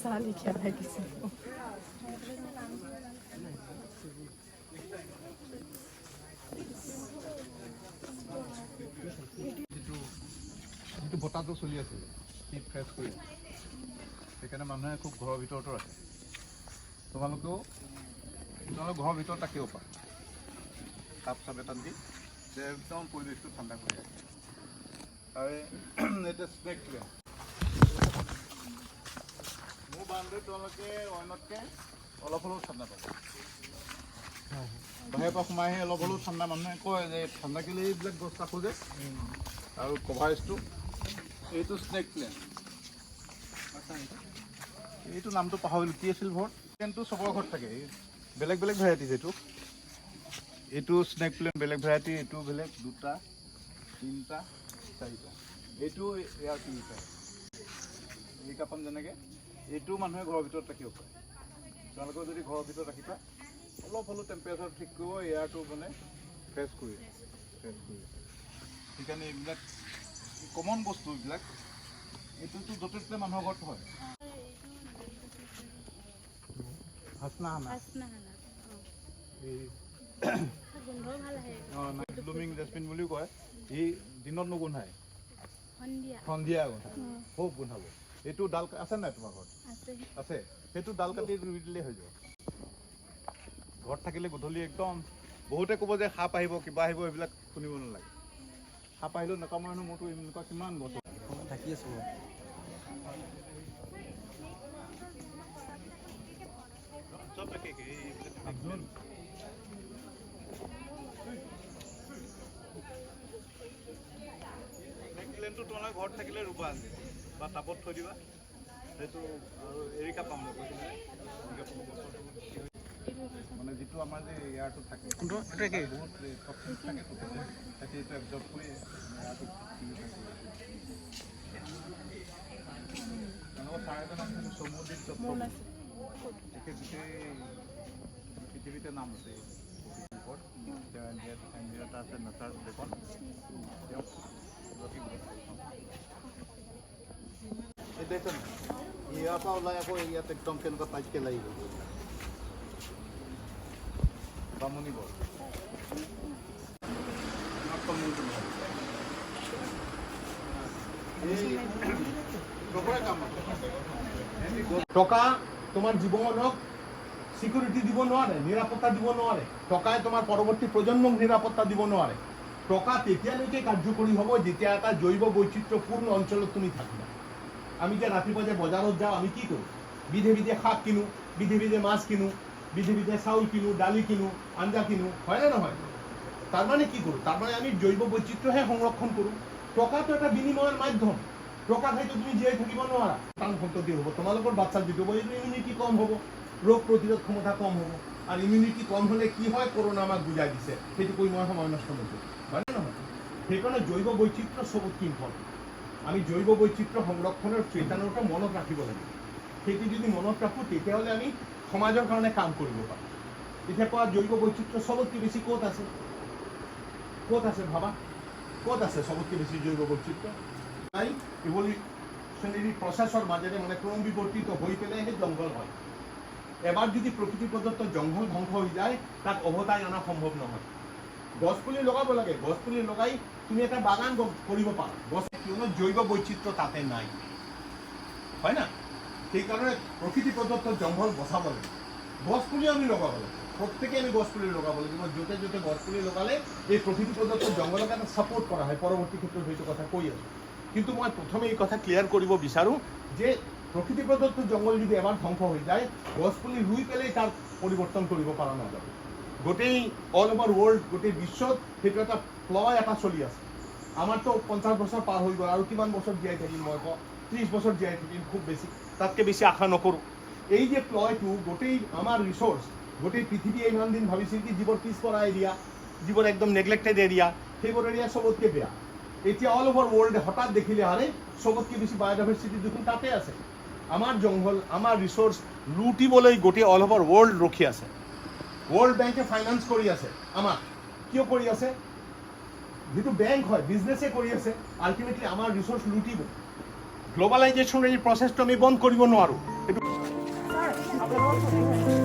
চাহ লিখা লাগিছে। যিটো বতাহটো চলি আছে, সি ফ্ৰেছ কৰি আছে। সেইকাৰণে মানুহে খুব ঘৰৰ ভিতৰতো ৰাখে। তোমালোকেও, তোমালোক ঘৰৰ ভিতৰত ৰাখিব পাৰা টাব চাব এটাত দি যে একদম পৰিৱেশটো ঠাণ্ডা কৰি ৰাখে। আৰু এতিয়া স্নেক প্লেণ্ট। মোৰ বাউণ্ডেৰীত তোমালোকে অইনতকৈ অলপ হ'লেও ঠাণ্ডা পাব। বাহিৰৰ পৰা সোমাই আহি অলপ হ'লেও ঠাণ্ডা। মানুহে কয় যে ঠাণ্ডা কেলৈ এইবিলাক গছ ৰাখোঁ যে আৰু কভাৰেজটো। এইটো স্নেক প্লেণ্ট। এইটো নামটো পাহৰিলোঁ, কি আছিল ঘৰত। প্লেণ্টটো চবৰ ঘৰত থাকে। এই বেলেগ বেলেগ ভেৰাইটিজ এইটো। এইটো স্নেক প্লেণ্ট বেলেগ ভেৰাইটি, এইটো বেলেগ। দুটা, তিনিটা, চাৰিটা। এইটো এয়াৰ পিউৰিফায়াৰ। এই কাপন যেনেকৈ, এইটো মানুহে ঘৰৰ ভিতৰত ৰাখিব পাৰে। তোমালোকেও যদি ঘৰৰ ভিতৰত ৰাখিবা, অলপ হ'লেও টেম্পাৰেচাৰ ঠিক কৰিব, এয়াৰটো মানে ফ্ৰেছ কৰি। সেইকাৰণে এইবিলাক কমন বস্তু এইবিলাক। এইটোতো য'তে ত'তে মানুহৰ ঘৰত হয়। হাচনাহানা। এই গোন্ধ ভাল আহে। অঁ, নাইট ব্লুমিং জেচমিন বুলিও কয়। ই দিনত নুগোন্ধায়। সন্ধিয়া। সন্ধিয়া গোন্ধায়, খুব গোন্ধাব। এইটো ডাল আছে নাই তোমাৰ ঘৰত? আছে। আছে। সেইটো ডাল কাটি ৰুই দিলেই হৈ যাব। ঘৰত থাকিলে গধূলি একদম, বহুতে ক'ব যে সাপ আহিব, কিবা আহিব, এইবিলাক শুনিব নালাগে। সাপ আহিলেও নকামোৰে নহয়। মোৰতো এনেকুৱা কিমান গছ থাকি আছোঁ মই। চব একে একে এইবিলাক। প্লেনটো তোমালোকে ঘৰত থাকিলে ৰুবা বা টাবত থৈ দিবা সেইটো। আৰু এৰিকা পাম মই কৈছিলোঁ, এৰিকা পাম গছৰ মানে যিটো আমাৰ যে এয়াৰটো থাকে, বহুত টক্সিন থাকে, তাকে এইটো এবজৰ্ব কৰি এয়াৰটো পিউৰিফাই কৰি। তেওঁলোকৰ ছাৰ এজন আছে, চৌমদ্বীপ দত্ত। তেখেত গোটেই পৃথিৱীতে নাম আছে এই প্ৰকৃতিৰ ওপৰত। তেওঁ এন জি অ', এন জি অ' এটা আছে, নেচাৰ্ছ বেকন। তেওঁক এগৰাকী বহুত ভাল পাওঁ। এই দেখিছ নাই? ইয়াৰ পৰা ওলাই আকৌ ইয়াত একদম কেনেকুৱা টাইটকৈ লাগি গ'ল। বামুণী বৰ ফল-মূলটো নহয়। এই চবৰে কাম আছে। টকা তোমাৰ জীৱনক সিকিউৰিটি দিব নোৱাৰে, নিৰাপত্তা দিব নোৱাৰে। টকাই তোমাৰ পৰৱৰ্তী প্ৰজন্মক নিৰাপত্তা দিব নোৱাৰে। টকা তেতিয়ালৈকে কাৰ্যকৰী হ'ব, যেতিয়া এটা জৈৱ বৈচিত্ৰ্যপূৰ্ণ অঞ্চলত তুমি থাকিবা। আমি যে ৰাতিপুৱা যে বজাৰত যাওঁ, আমি কি কৰোঁ? বিধে বিধে শাক কিনো, বিধে বিধে মাছ কিনো, বিধে বিধে চাউল কিনো, দালি কিনো, আঞ্জা কিনো, হয়নে নহয়? তাৰ মানে কি কৰোঁ? তাৰ মানে আমি জৈৱ বৈচিত্ৰ্যহে সংৰক্ষণ কৰোঁ। টকাটো এটা বিনিময়ৰ মাধ্যম। টকা খাইতো তুমি জীয়াই থাকিব নোৱাৰা। সন্তান সন্ততি হ'ব, তোমালোকৰ বাচ্চা যিটো হ'ব, এইটো ইমিউনিটি কম হ'ব, ৰোগ প্ৰতিৰোধ ক্ষমতা কম হ'ব। আৰু ইমিউনিটি কম হ'লে কি হয়, কৰোণা আমাক বুজাই দিছে। সেইটো কৈ মই সময় নষ্ট নকৰোঁ, হয়নে নহয়? সেইকাৰণে জৈৱ বৈচিত্ৰ্য চবতকৈ ইম্পৰ্টেণ্ট। আমি জৈৱ বৈচিত্ৰ্য সংৰক্ষণৰ চেতনাটো মনত ৰাখিব লাগিব। সেইটো যদি মনত ৰাখোঁ, তেতিয়াহ'লে আমি সমাজৰ কাৰণে কাম কৰিব পাৰোঁ। এতিয়া কোৱা, জৈৱ বৈচিত্ৰ্য চবতকৈ বেছি ক'ত আছে? ক'ত আছে ভাবা, ক'ত আছে চবতকৈ বেছি জৈৱ বৈচিত্ৰ্য? তাই ইভলিউশ্যনেৰী প্ৰচেছৰ মাজেৰে, মানে ক্ৰম বিৱৰ্তিত হৈ পেলাই সেই জংঘল হয়। এবাৰ যদি প্ৰকৃতি প্ৰদত্ত জংঘল ধ্বংস হৈ যায়, তাক উভতাই অনা সম্ভৱ নহয়। গছ পুলি লগাব লাগে। গছ পুলি লগাই তুমি এটা বাগান কৰিব পাৰা গছ। কিয়নো জৈৱ বৈচিত্ৰ্য তাতে নাই, হয় না? সেইকাৰণে প্ৰকৃতি প্ৰদত্ত জংঘল বচাব লাগে। গছ পুলি আমি লগাব লাগে। প্ৰত্যেকে আমি গছ পুলি লগাব লাগিব। য'তে য'তে গছ পুলি লগালে এই প্ৰকৃতি প্ৰদত্ত জংঘলক এটা ছাপৰ্ট কৰা হয়। পৰৱৰ্তী ক্ষেত্ৰত সেইটো কথা কৈ আছোঁ। কিন্তু মই প্ৰথমে এই কথা ক্লিয়াৰ কৰিব বিচাৰোঁ যে প্ৰকৃতি প্ৰদত্ত জংঘল যদি এবাৰ ধ্বংস হৈ যায়, গছ পুলি ৰুই পেলাই তাৰ পৰিৱৰ্তন কৰিব পৰা নাযাব। গোটেই অল অভাৰ ৱৰ্ল্ড, গোটেই বিশ্বত সেইটো এটা প্লয় এটা চলি আছে। আমাৰতো 50 বছৰ পাৰ হৈ গ'ল, আৰু কিমান বছৰ জীয়াই থাকিম মই কওঁ? 30 বছৰ জীয়াই থাকিম খুব বেছি, তাতকৈ বেছি আশা নকৰোঁ। এই যে প্লয়টো, গোটেই আমাৰ ৰিচ'ৰ্চ, গোটেই পৃথিৱীয়ে ইমান দিন ভাবিছিল কি যিবোৰ পিছপৰা এৰিয়া, যিবোৰ একদম নেগলেক্টেড এৰিয়া, সেইবোৰ এৰিয়া চবতকৈ বেয়া। এতিয়া অল অভাৰ ৱৰ্ল্ড হঠাৎ দেখিলে, আৰে, চবতকৈ বেছি বায়'ডাইভাৰ্চিটি দেখোন তাতে আছে। আমাৰ জংঘল, আমাৰ ৰিচ'ৰ্চ লুটিবলৈ গোটেই অল অভাৰ ৱৰ্ল্ড ৰখি আছে। ৱৰ্ল্ড বেংকে ফাইনেন্স কৰি আছে আমাক। কিয় কৰি আছে? যিটো বেংক হয়, বিজনেছে কৰি আছে। আল্টিমেটলি আমাৰ ৰিচ'ৰ্চ লুটিব। গ্ল'বেলাইজেশ্যনৰ এই প্ৰচেছটো আমি বন্ধ কৰিব নোৱাৰোঁ। সেইটো লগত ফটো।